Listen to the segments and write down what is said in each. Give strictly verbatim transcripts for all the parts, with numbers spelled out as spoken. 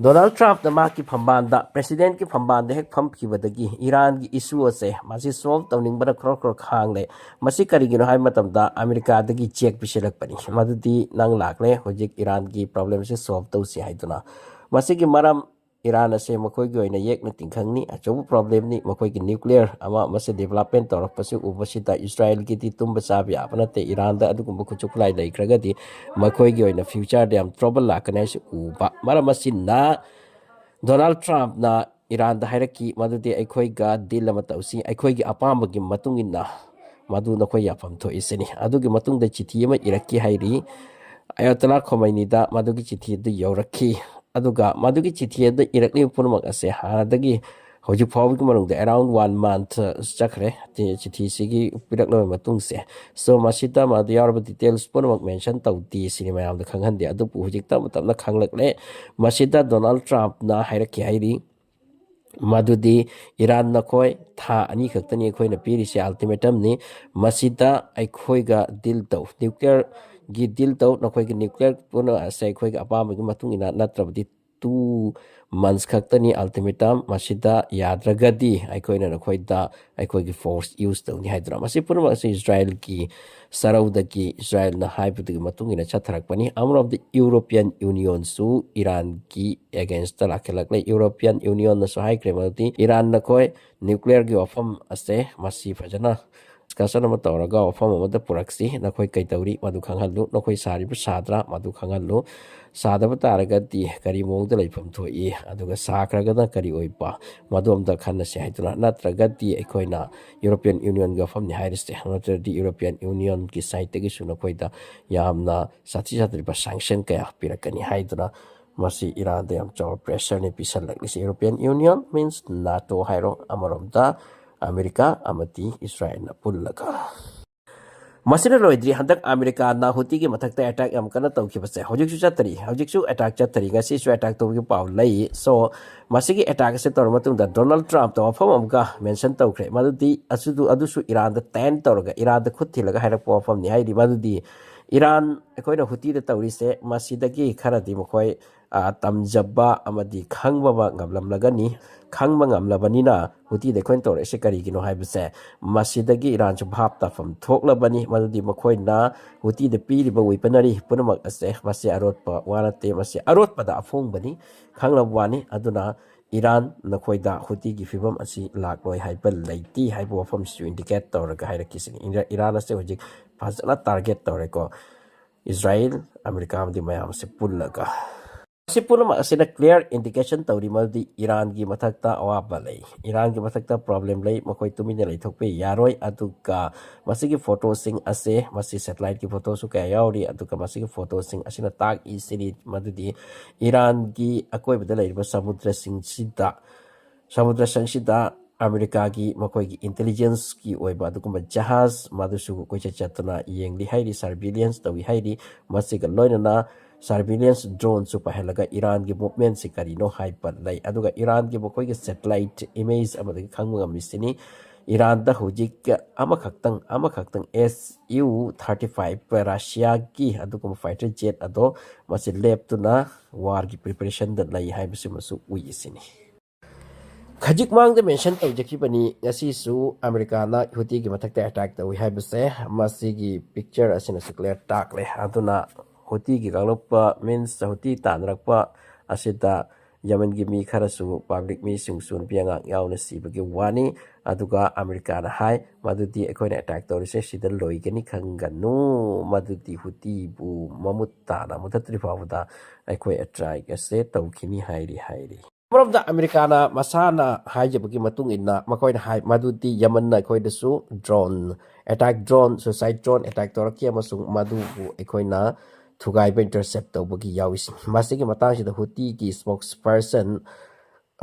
Donald ꯇ꯭ꯔꯝꯞꯅ ꯃꯍꯥꯛꯀꯤ ꯐꯝꯕꯥꯜꯗ, ꯄ꯭ꯔꯦꯁꯤꯗꯦꯟꯠꯀꯤ ꯐꯝꯕꯥꯜꯗ ꯍꯦꯛ ꯐꯝꯈꯤꯕꯗꯒꯤ ꯏꯔꯥꯟꯒꯤ ꯏꯁꯨ ꯑꯁꯦ ꯃꯁꯤ ꯁꯣꯜꯕ ꯇꯧꯅꯤꯡꯕꯅ ꯈꯔ ꯈꯔ ꯈꯥꯡꯂꯦ꯫ ꯃꯁꯤ ꯀꯔꯤꯒꯤꯅꯣ ꯍꯥꯏꯕ ꯃꯇꯝꯗ ꯑꯃꯦꯔꯤꯀꯥꯗꯒꯤ ꯆꯦꯛ ꯄꯤꯁꯤꯜꯂꯛꯄꯅꯤ, ꯃꯗꯨꯗꯤ ꯅꯪ ꯂꯥꯛꯂꯦ, ꯍꯧꯖꯤꯛ ꯏꯔꯥꯟꯒꯤ ꯄ꯭ꯔꯣꯕ꯭ꯂꯦꯝꯁꯦ ꯁꯣꯜꯕ ꯇꯧꯁꯤ ꯍꯥꯏꯗꯨꯅ꯫ ꯃꯁꯤꯒꯤ ꯃꯔꯝ, ꯏꯔꯥꯟ ꯑꯁꯦ ꯃꯈꯣꯏꯒꯤ ꯑꯣꯏꯅ ꯌꯦꯛꯅ ꯇꯤꯡꯈꯪꯅꯤ, ꯑꯆꯧꯕ ꯄ꯭ꯔꯣꯕ꯭ꯂꯦꯝꯅꯤ, ꯃꯈꯣꯏꯒꯤ ꯅ꯭ꯌꯨꯀ꯭ꯂꯤꯌꯔ ꯑꯃ ꯑꯃꯁꯦ ꯗꯤꯕꯂꯞꯃꯦꯟ ꯇꯧꯔꯛꯄꯁꯤ ꯎꯕꯁꯤꯗ ꯏꯁꯔꯥꯌꯦꯜꯒꯤꯗꯤ ꯇꯨꯝꯕ ꯆꯥꯕ ꯌꯥꯕ ꯅꯠꯇꯦ꯫ ꯏꯔꯥꯟꯗ ꯑꯗꯨꯒꯨꯝꯕ ꯈꯨꯠꯁꯨ ꯈꯨꯠꯂꯥꯏ ꯂꯩꯈ꯭ꯔꯒꯗꯤ ꯃꯈꯣꯏꯒꯤ ꯑꯣꯏꯅ ꯐ꯭ꯌꯨꯆꯔꯗ ꯌꯥꯝ ꯇ꯭ꯔꯣꯕꯜ ꯂꯥꯛꯀꯅꯤ ꯍꯥꯏꯁꯤ ꯎꯕ꯫ ꯃꯔꯝ ꯑꯁꯤꯅ ꯗꯣꯅꯥꯜꯗ ꯇ꯭ꯔꯝꯞꯅ ꯏꯔꯥꯟꯗ ꯍꯥꯏꯔꯛꯈꯤ, ꯃꯗꯨꯗꯤ ꯑꯩꯈꯣꯏꯒ ꯗꯤꯜ ꯑꯃ ꯇꯧꯁꯤ, ꯑꯩꯈꯣꯏꯒꯤ ꯑꯄꯥꯝꯕꯒꯤ ꯃꯇꯨꯡ ꯏꯟꯅ ꯃꯗꯨ ꯅꯈꯣꯏ ꯌꯥꯐꯝ ꯊꯣꯛꯏ ꯁꯤꯅꯤ꯫ ꯑꯗꯨꯒꯤ ꯃꯇꯨꯡꯗ ꯆꯤꯊꯤ ꯑꯃ ꯏꯔꯛꯈꯤ ꯍꯥꯏꯔꯤ꯫ ꯑꯌꯥꯇꯣꯂꯥ ꯈꯣꯃꯩꯅꯤꯗ ꯃꯗꯨꯒꯤ ꯆꯤꯊꯤ ꯑꯗꯨ ꯌꯧꯔꯛꯈꯤ꯫ ꯑꯗꯨꯒ ꯃꯗꯨꯒꯤ ꯆꯤꯊꯤ ꯑꯗꯨ ꯏꯔꯛꯂꯤꯕ ꯄꯨꯝꯅꯃꯛ ꯑꯁꯦ ꯍꯥꯟꯅꯗꯒꯤ ꯍꯧꯖꯤꯛ ꯐꯥꯎꯕꯒꯤ ꯃꯅꯨꯡꯗ around one month ꯆꯠꯈ꯭ꯔꯦ꯫ ꯆꯤ-, ꯆꯤꯊꯤꯁꯤꯒꯤ ꯄꯤꯔꯛꯂꯕ ꯃꯇꯨꯡꯁꯦ꯫ So, ꯃꯁꯤꯗ ꯃꯗꯨ ꯌꯥꯎꯔꯕ details ꯄꯨꯝꯅꯃꯛ mention ꯇꯧꯗꯦ ꯁꯤꯅꯤ ꯃꯌꯥꯝꯗ ꯈꯪꯍꯟꯗꯦ꯫ ꯑꯗꯨꯕꯨ ꯍꯧꯖꯤꯛ ꯇꯞꯅ ꯇꯞꯅ ꯈꯪꯂꯛꯂꯦ꯫ ꯃꯁꯤꯗ ꯗꯣꯅꯥꯜꯗ ꯇ꯭ꯔꯝꯞꯅ ꯍꯥꯏꯔꯛꯈꯤ ꯍꯥꯏꯔꯤ, ꯃꯗꯨꯗꯤ ꯏꯔꯥꯟ ꯅꯈꯣꯏ ꯊꯥ ꯑꯅꯤ ꯈꯛꯇꯅꯤ ꯑꯩꯈꯣꯏꯅ ꯄꯤꯔꯤꯁꯦ, ultimatumꯅꯤ꯫ ꯃꯁꯤꯗ ꯑꯩꯈꯣꯏꯒ ꯗꯤꯜ ꯇꯧ, ꯅ꯭ꯌꯨꯀ꯭ꯂꯤꯌꯔꯒꯤ ꯗꯤꯜ ꯇꯧ, ꯅꯈꯣꯏꯒꯤ ꯅ꯭ꯌꯨꯀ꯭ꯂꯤꯌꯔ ꯄꯨꯝꯅꯃꯛ ꯑꯁꯦ ꯑꯩꯈꯣꯏꯒꯤ ꯑꯄꯥꯝꯕꯒꯤ ꯃꯇꯨꯡ ꯏꯟꯅ, ꯅꯠꯇ꯭ꯔꯕꯗꯤ two months ꯈꯛꯇꯅꯤ ultimatum꯫ ꯃꯁꯤꯗ ꯌꯥꯗ꯭ꯔꯒꯗꯤ ꯑꯩꯈꯣꯏꯅ ꯅꯈꯣꯏꯗ ꯑꯩꯈꯣꯏꯒꯤ ꯐꯣꯔꯁ ꯌꯨꯁ ꯇꯧꯅꯤ ꯍꯥꯏꯗꯨꯅ꯫ ꯃꯁꯤ ꯄꯨꯝꯅꯃꯛ ꯑꯁꯤ ꯏꯁꯔꯥꯌꯦꯜꯒꯤ ꯁꯔꯧꯗꯒꯤ ꯏꯁꯔꯥꯌꯦꯜꯅ ꯍꯥꯏꯕꯗꯨꯒꯤ ꯃꯇꯨꯡ ꯏꯟꯅ ꯆꯠꯊꯔꯛꯄꯅꯤ꯫ ꯑꯃꯔꯣꯝꯗ ꯌꯨꯔꯣꯄꯤꯌꯟ ꯌꯨꯅꯤꯌꯟꯁꯨ ꯏꯔꯥꯟꯒꯤ againstꯇ ꯂꯥꯛꯈꯠꯂꯛꯂꯦ꯫ ꯌꯨꯔꯣꯄꯤꯌꯟ ꯌꯨꯅꯤꯌꯟꯅꯁꯨ ꯍꯥꯏꯈ꯭ꯔꯦ ꯃꯗꯨꯗꯤ ꯏꯔꯥꯟ ꯅꯈꯣꯏ ꯅ꯭ꯌꯨꯀ꯭ꯂꯤꯌꯔꯒꯤ ꯋꯥꯐꯝ ꯑꯁꯦ ꯃꯁꯤ ꯐꯖꯅ discussion ꯑꯃ ꯇꯧꯔꯒ ꯋꯥꯐꯝ ꯑꯃꯗ ꯄꯨꯔꯛꯁꯤ, ꯅꯈꯣꯏ ꯀꯩꯗꯧꯔꯤ ꯃꯗꯨ ꯈꯪꯍꯜꯂꯨ, ꯅꯈꯣꯏ ꯁꯥꯔꯤꯕ ꯁꯥꯗ꯭ꯔꯥ ꯃꯗꯨ ꯈꯪꯍꯜꯂꯨ, ꯁꯥꯗꯕ ꯇꯥꯔꯒꯗꯤ ꯀꯔꯤ ꯃꯑꯣꯡꯗ ꯂꯩꯐꯝ ꯊꯣꯛꯏ, ꯑꯗꯨꯒ ꯁꯥꯈ꯭ꯔꯒꯅ ꯀꯔꯤ ꯑꯣꯏꯕ, ꯃꯗꯨ ꯑꯝꯇ ꯈꯟꯅꯁꯤ ꯍꯥꯏꯗꯨꯅ꯫ ꯅꯠꯇ꯭ꯔꯒꯗꯤ ꯑꯩꯈꯣꯏꯅ ꯌꯨꯔꯣꯄꯤꯌꯟ ꯌꯨꯅꯤꯌꯟꯒꯤ ꯋꯥꯐꯝꯅꯤ ꯍꯥꯏꯔꯤꯁꯦ, ꯅꯠꯇ꯭ꯔꯗꯤ ꯌꯨꯔꯣꯄꯤꯌꯟ ꯌꯨꯅꯤꯌꯟꯒꯤ ꯁꯥꯏꯠꯇꯒꯤꯁꯨ ꯅꯈꯣꯏꯗ ꯌꯥꯝꯅ ꯁꯥꯊꯤ ꯁꯥꯊꯤꯕ sanction ꯀꯌꯥ ꯄꯤꯔꯛꯀꯅꯤ ꯍꯥꯏꯗꯨꯅ ꯃꯁꯤ ꯏꯔꯥꯟꯗ ꯌꯥꯝ ꯆꯥꯎꯕ pressureꯅꯤ ꯄꯤꯁꯜꯂꯛꯂꯤꯁꯦ꯫ European Union means NATO ꯍꯥꯏꯔꯣ, ꯑꯃꯔꯣꯝꯗ ꯑꯃꯦꯔꯤꯀꯥ ꯑꯃꯗꯤ ꯏꯁꯔꯥꯌꯦꯜꯅ ꯄꯨꯜꯂꯒ꯫ ꯃꯁꯤꯅ ꯂꯣꯏꯗ꯭ꯔꯤ꯫ ꯍꯟꯗꯛ ꯑꯃꯦꯔꯤꯀꯥꯅ ꯍꯨꯇꯤꯒꯤ ꯃꯊꯛꯇ attack ꯌꯥꯝ ꯀꯟꯅ ꯇꯧꯈꯤꯕꯁꯦ ꯍꯧꯖꯤꯛꯁꯨ ꯆꯠꯇꯔꯤ, ꯍꯧꯖꯤꯛꯁꯨ attack ꯆꯠꯇꯔꯤ, ꯉꯁꯤꯁꯨ attack ꯇꯧꯕꯒꯤ ꯄꯥꯎ ꯂꯩ꯫ So, ꯃꯁꯤꯒꯤ attack ꯑꯁꯤ ꯇꯧꯔꯕ ꯃꯇꯨꯡꯗ ꯗꯣꯅꯥꯜꯗ ꯇ꯭ꯔꯝꯞꯇ ꯋꯥꯐꯝ ꯑꯃꯒ mention ꯇꯧꯈ꯭ꯔꯦ, ꯃꯗꯨꯗꯤ ꯑꯁꯤꯗꯨ, ꯑꯗꯨꯁꯨ ꯏꯔꯥꯟꯗ turn ꯇꯧꯔꯒ, ꯏꯔꯥꯟꯗ ꯈꯨꯠ ꯊꯤꯜꯂꯒ ꯍꯥꯏꯔꯛꯄ ꯋꯥꯐꯝꯅꯤ꯫ ꯍꯥꯏꯗꯤ ꯃꯗꯨꯗꯤ ꯏꯔꯥꯟ ꯑꯩꯈꯣꯏꯅ ꯍꯨꯇꯤꯗ ꯇꯧꯔꯤꯁꯦ, ꯃꯁꯤꯗꯒꯤ ꯈꯔꯗꯤ ꯃꯈꯣꯏ ꯑ, ꯇꯝꯖꯕ ꯑꯃꯗꯤ ꯈꯪꯕ ꯑꯃ ꯉꯝꯂꯝꯂꯒꯅꯤ꯫ ꯈꯪꯕ ꯉꯝꯂꯕꯅꯤꯅ ꯍꯨꯇꯤꯗ ꯑꯩꯈꯣꯏꯅ ꯇꯧꯔꯛꯏꯁꯦ ꯀꯔꯤꯒꯤꯅꯣ ꯍꯥꯏꯕꯁꯦ, ꯃꯁꯤꯗꯒꯤ ꯏꯔꯥꯟꯁꯨ ꯚꯥꯞ ꯇꯥꯐꯝ ꯊꯣꯛꯂꯕꯅꯤ꯫ ꯃꯗꯨꯗꯤ ꯃꯈꯣꯏꯅ ꯍꯨꯇꯤꯗ ꯄꯤꯔꯤꯕ weaponry ꯄꯨꯝꯅꯃꯛ ꯑꯁꯦ, ꯃꯁꯤ ꯑꯔꯣꯠꯄ ꯋꯥ ꯅꯠꯇꯦ, ꯃꯁꯤ ꯑꯔꯣꯠꯄꯗ ꯑꯐꯣꯡꯕꯅꯤ, ꯈꯪꯂꯕ ꯋꯥꯅꯤ꯫ ꯑꯗꯨꯅ ꯏꯔꯥꯟ ꯅꯈꯣꯏꯗ ꯍꯨꯇꯤꯒꯤ ꯐꯤꯕꯝ ꯑꯁꯤ ꯂꯥꯛꯂꯣꯏ ꯍꯥꯏꯕ ꯂꯩꯇꯦ ꯍꯥꯏꯕ ꯋꯥꯐꯝꯁꯤꯁꯨ indicate ꯇꯧꯔꯒ ꯍꯥꯏꯔꯛꯈꯤꯁꯤꯅꯤ꯫ ꯏꯔꯥ-, ꯏꯔꯥꯟ ꯑꯁꯦ ꯍꯧꯖꯤꯛ ꯐꯖꯅ target ꯇꯧꯔꯦꯀꯣ, ꯏꯖꯔꯥꯌꯦꯜ, ꯑꯃꯦꯔꯤꯀꯥ ꯑꯃꯗꯤ ꯃꯌꯥꯝ ꯑꯁꯦ ꯄꯨꯜꯂꯒ꯫ ꯃꯁꯤ ꯄꯨꯝꯅꯃꯛ ꯑꯁꯤꯅ clear indication ꯇꯧꯔꯤ ꯃꯗꯨꯗꯤ ꯏꯔꯥꯟꯒꯤ ꯃꯊꯛꯇ ꯑꯋꯥꯕ ꯂꯩ, ꯏꯔꯥꯟꯒꯤ ꯃꯊꯛꯇ problem ꯂꯩ, ꯃꯈꯣꯏ ꯇꯨꯃꯤꯟꯅ ꯂꯩꯊꯣꯛꯄ ꯌꯥꯔꯣꯏ꯫ ꯑꯗꯨꯒ ꯃꯁꯤꯒꯤ photoꯁꯤꯡ ꯑꯁꯦ, ꯃꯁꯤ satelliteꯀꯤ photoꯁꯨ ꯀꯌꯥ ꯌꯥꯎꯔꯤ, ꯑꯗꯨꯒ ꯃꯁꯤꯒꯤ photoꯁꯤꯡ ꯑꯁꯤꯅ ꯇꯥꯛꯏꯁꯤꯅꯤ ꯃꯗꯨꯗꯤ ꯏꯔꯥꯟꯒꯤ ꯑꯀꯣꯏꯕꯗ ꯂꯩꯔꯤꯕ ꯁꯃꯨꯗ꯭ꯔꯁꯤꯡꯁꯤꯗ, ꯁꯃꯨꯗ꯭ꯔꯁꯤꯡꯁꯤꯗ ꯑꯃꯦꯔꯤꯀꯥꯒꯤ ꯃꯈꯣꯏꯒꯤ intelligenceꯀꯤ ꯑꯣꯏꯕ ꯑꯗꯨꯒꯨꯝꯕ ꯖꯍꯥꯖ ꯃꯗꯨꯁꯨ ꯀꯣꯏꯆꯠ ꯆꯠꯇꯨꯅ ꯌꯦꯡꯂꯤ ꯍꯥꯏꯔꯤ, surveillance ꯇꯧꯏ ꯍꯥꯏꯔꯤ꯫ ꯃꯁꯤꯒ ꯂꯣꯏꯅꯅ surveillance droneꯁꯨ ꯄꯥꯏꯍꯜꯂꯒ ꯏꯔꯥꯟꯒꯤ movementꯁꯤ ꯀꯔꯤꯅꯣ ꯍꯥꯏꯕ ꯂꯩ꯫ ꯑꯗꯨꯒ ꯏꯔꯥꯟꯒꯤ ꯃꯈꯣꯏꯒꯤ satellite image ꯑꯃꯗꯒꯤ ꯈꯪꯕ ꯉꯝꯃꯤꯁꯤꯅꯤ, ꯏꯔꯥꯟꯗ ꯍꯧꯖꯤꯛ ꯑꯃꯈꯛꯇꯪ, ꯑꯃꯈꯛꯇꯪ S U thirty five Russiaꯒꯤ ꯑꯗꯨꯒꯨꯝꯕ fighter jet ꯑꯗꯣ ꯃꯁꯤ ꯂꯦꯞꯇꯨꯅ warꯒꯤ preparationꯗ ꯂꯩ ꯍꯥꯏꯕꯁꯤꯃꯁꯨ ꯎꯏ ꯁꯤꯅꯤ꯫ ꯈꯖꯤꯛ ꯃꯥꯡꯗ mention ꯇꯧꯖꯈꯤꯕꯅꯤ, ꯉꯁꯤꯁꯨ ꯑꯃꯦꯔꯤꯀꯥꯅ ꯍꯨꯇꯤꯒꯤ ꯃꯊꯛꯇ attack ꯇꯧꯏ ꯍꯥꯏꯕꯁꯦ ꯃꯁꯤꯒꯤ picture ꯑꯁꯤꯅꯁꯨ clear ꯇꯥꯛꯂꯦ꯫ ꯑꯗꯨꯅ ꯍꯨꯇꯤꯒꯤ ꯀꯥꯡꯂꯨꯞꯄ, means ꯍꯨꯇꯤ ꯇꯥꯟꯅꯔꯛꯄ ꯑꯁꯤꯗ ꯌꯃꯟꯒꯤ ꯃꯤ ꯈꯔꯁꯨ, public ꯃꯤꯁꯤꯡꯁꯨ, ꯅꯨꯄꯤ ꯑꯉꯥꯡ ꯌꯥꯎꯅ ꯁꯤꯕꯒꯤ ꯋꯥꯅꯤ꯫ ꯑꯗꯨꯒ ꯑꯃꯦꯔꯤꯀꯥꯅ ꯍꯥꯏ ꯃꯗꯨꯗꯤ ꯑꯩꯈꯣꯏꯅ attack ꯇꯧꯔꯤꯁꯦ ꯁꯤꯗ ꯂꯣꯏꯒꯅꯤ ꯈꯪꯒꯅꯨ, ꯃꯗꯨꯗꯤ ꯍꯨꯇꯤꯕꯨ ꯃꯃꯨꯠ ꯇꯥꯅ ꯃꯨꯊꯠꯇ꯭ꯔꯤ ꯐꯥꯎꯕꯗ ꯑꯩꯈꯣꯏ attack ꯑꯁꯦ ꯇꯧꯈꯤꯅꯤ ꯍꯥꯏꯔꯤ, ꯍꯥꯏꯔꯤ꯫ ꯑꯃꯔꯣꯝꯗ ꯑꯃꯦꯔꯤꯀꯥꯅ ꯃꯁꯥꯅ ꯍꯥꯏꯖꯕꯒꯤ ꯃꯇꯨꯡ ꯏꯟꯅ ꯃꯈꯣꯏꯅ ꯍꯥꯏ ꯃꯗꯨꯗꯤ ꯌꯃꯟꯅ ꯑꯩꯈꯣꯏꯗꯁꯨ drone attack, drone, suicide drone attack ꯇꯧꯔꯛꯈꯤ ꯑꯃꯁꯨꯡ ꯃꯗꯨꯕꯨ ꯑꯩꯈꯣꯏꯅ ꯊꯨꯒꯥꯏꯕ, intercept ꯇꯧꯕꯒꯤ ꯌꯥꯎꯏꯁꯤꯡ꯫ ꯃꯁꯤꯒꯤ ꯃꯇꯥꯡꯁꯤꯗ ꯍꯨꯇꯤꯒꯤ spokesperson,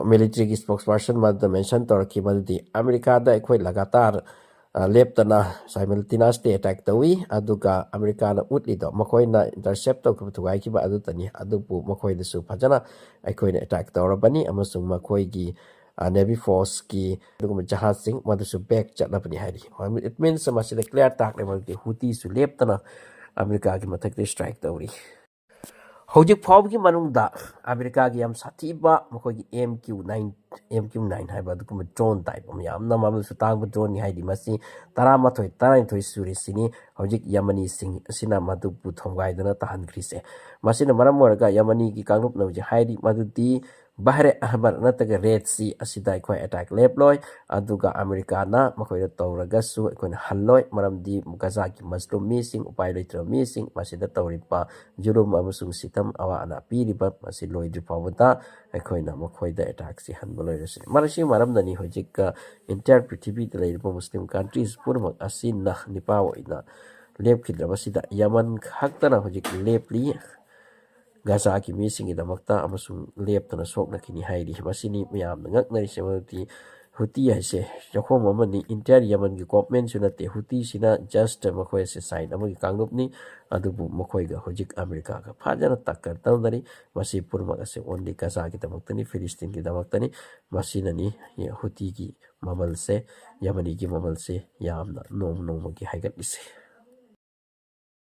militaryꯒꯤ spokesperson ꯃꯗꯨꯗ mention ꯇꯧꯔꯛꯈꯤ ꯃꯗꯨꯗꯤ ꯑꯃꯦꯔꯤꯀꯥꯗ ꯑꯩꯈꯣꯏ ꯂꯒꯥꯇꯥꯔ, ꯑ, ꯂꯦꯞꯇꯅ simultaneously attack ꯇꯧꯏ, ꯑꯗꯨꯒ ꯑꯃꯦꯔꯤꯀꯥꯅ ꯎꯠꯂꯤꯗꯣ ꯃꯈꯣꯏꯅ intercept ꯇꯧꯈꯤꯕ, ꯊꯨꯒꯥꯏꯈꯤꯕ ꯑꯗꯨꯇꯅꯤ, ꯑꯗꯨꯕꯨ ꯃꯈꯣꯏꯗꯁꯨ ꯐꯖꯅ ꯑꯩꯈꯣꯏꯅ attack ꯇꯧꯔꯕꯅꯤ ꯑꯃꯁꯨꯡ ꯃꯈꯣꯏꯒꯤ, ꯑ, navy forceꯀꯤ ꯑꯗꯨꯒꯨꯝꯕ ꯖꯍꯥꯖꯁꯤꯡ ꯃꯗꯨꯁꯨ back ꯆꯠꯂꯕꯅꯤ ꯍꯥꯏꯔꯤ꯫ It means ꯃꯁꯤꯗ clear ꯇꯥꯛꯂꯦ ꯃꯗꯨꯗꯤ ꯍꯨꯇꯤꯁꯨ ꯂꯦꯞꯇꯅ ꯑꯃꯦꯔꯤꯀꯥꯒꯤ ꯃꯊꯛꯇ strike ꯇꯧꯔꯤ꯫ ꯍꯧꯖꯤꯛ ꯐꯥꯎꯕꯒꯤ ꯃꯅꯨꯡꯗ ꯑꯃꯦꯔꯤꯀꯥꯒꯤ ꯌꯥꯝ ꯁꯥꯊꯤꯕ ꯃꯈꯣꯏꯒꯤ M Q nine, M Q nine ꯍꯥꯏꯕ ꯑꯗꯨꯒꯨꯝꯕ ꯗ꯭ꯔꯣꯟ ꯇꯥꯏꯞ ꯑꯃ, ꯌꯥꯝꯅ ꯃꯃꯜꯁꯨ ꯇꯥꯡꯕ ꯗ꯭ꯔꯣꯟꯅꯤ, ꯍꯥꯏꯗꯤ ꯃꯁꯤ ꯇꯔꯥꯃꯥꯊꯣꯏ, ꯇꯔꯥꯅꯤꯊꯣꯏ ꯁꯨꯔꯤꯁꯤꯅꯤ ꯍꯧꯖꯤꯛ ꯌꯃꯅꯤꯁꯤꯡ ꯑꯁꯤꯅ ꯃꯗꯨꯕꯨ ꯊꯣꯝꯒꯥꯏꯗꯨꯅ ꯇꯥꯍꯟꯈ꯭ꯔꯤꯁꯦ꯫ ꯃꯁꯤꯅ ꯃꯔꯝ ꯑꯣꯏꯔꯒ ꯌꯃꯅꯤꯒꯤ ꯀꯥꯡꯂꯨꯞꯅ ꯍꯧꯖꯤꯛ ꯍꯥꯏꯔꯤ ꯃꯗꯨꯗꯤ ꯕꯍꯔꯦ ꯑꯍꯃꯔ ꯅꯠꯇ꯭ꯔꯒ ꯔꯦꯗ ꯁꯤ ꯑꯁꯤꯗ ꯑꯩꯈꯣꯏ ꯑꯦꯇꯥꯛ ꯂꯦꯞꯂꯣꯏ, ꯑꯗꯨꯒ ꯑꯃꯦꯔꯤꯀꯥꯅ ꯃꯈꯣꯏꯗ ꯇꯧꯔꯒꯁꯨ ꯑꯩꯈꯣꯏꯅ ꯍꯜꯂꯣꯏ, ꯃꯔꯝꯗꯤ ꯒꯖꯥꯒꯤ ꯃꯖꯂꯨꯝ ꯃꯤꯁꯤꯡ, ꯎꯄꯥꯏ ꯂꯩꯇ꯭ꯔꯕ ꯃꯤꯁꯤꯡ, ꯃꯁꯤꯗ ꯇꯧꯔꯤꯕ ꯖꯨꯂꯨꯝ ꯑꯃꯁꯨꯡ ꯁꯤꯇꯝ ꯑꯋꯥ ꯑꯅꯥ ꯄꯤꯔꯤꯕ ꯃꯁꯤ ꯂꯣꯏꯗ꯭ꯔꯤ ꯐꯥꯎꯕꯗ ꯑꯩꯈꯣꯏꯅ ꯃꯈꯣꯏꯗ ꯑꯦꯇꯥꯛꯁꯤ ꯍꯟꯕ ꯂꯣꯏꯔꯁꯤꯅꯤ꯫ ꯃꯔꯝ, ꯁꯤ ꯃꯔꯝꯅꯅꯤ ꯍꯧꯖꯤꯛ entire ꯄ꯭ꯔꯤꯊꯤꯕꯤꯗ ꯂꯩꯔꯤꯕ ꯃꯨꯁꯂꯤꯝ countries ꯄꯨꯝꯅꯃꯛ ꯑꯁꯤꯅ ꯅꯤꯄꯥ ꯑꯣꯏꯅ ꯂꯦꯞꯈꯤꯗ꯭ꯔꯕꯁꯤꯗ ꯌꯃꯟ ꯈꯛꯇꯅ ꯍꯧꯖꯤꯛ ꯂꯦꯞꯂꯤ ꯒꯖꯥꯒꯤ ꯃꯤꯁꯤꯡꯒꯤꯗꯃꯛꯇ ꯑꯃꯁꯨꯡ ꯂꯦꯞꯇꯅ ꯁꯣꯛꯅꯈꯤꯅꯤ ꯍꯥꯏꯔꯤ꯫ ꯃꯁꯤꯅꯤ ꯃꯌꯥꯝꯅ ꯉꯛꯅꯔꯤꯁꯦ, ꯃꯔꯝꯗꯤ ꯍꯨꯇꯤ ꯍꯥꯏꯁꯦ ꯆꯥꯛꯈꯣꯝ ꯑꯃꯅꯤ꯫ Entire ꯌꯃꯟꯒꯤ government ꯁꯨ ꯅꯠꯇꯦ꯫ ꯍꯨꯇꯤꯁꯤꯅ just ꯃꯈꯣꯏ ꯑꯁꯦ side ꯑꯃꯒꯤ ꯀꯥꯡꯂꯨꯞꯅꯤ, ꯑꯗꯨꯕꯨ ꯃꯈꯣꯏꯒ ꯍꯧꯖꯤꯛ ꯑꯃꯦꯔꯤꯀꯥꯒ ꯐꯖꯅ ꯇꯛꯀꯔ ꯇꯧꯅꯔꯤ꯫ ꯃꯁꯤ ꯄꯨꯝꯅꯃꯛ ꯑꯁꯦ only ꯒꯖꯥꯒꯤꯗꯃꯛꯇꯅꯤ, ꯐꯤꯂꯤꯁꯇꯤꯟꯒꯤꯗꯃꯛꯇꯅꯤ꯫ ꯃꯁꯤꯅꯅꯤ ꯍꯨꯇꯤꯒꯤ ꯃꯃꯜꯁꯦ, ꯌꯃꯅꯤꯒꯤ ꯃꯃꯜꯁꯦ ꯌꯥꯝꯅ ꯅꯣꯡꯃ ꯅꯣꯡꯃꯒꯤ ꯍꯥꯏꯒꯠꯂꯤꯁꯦ꯫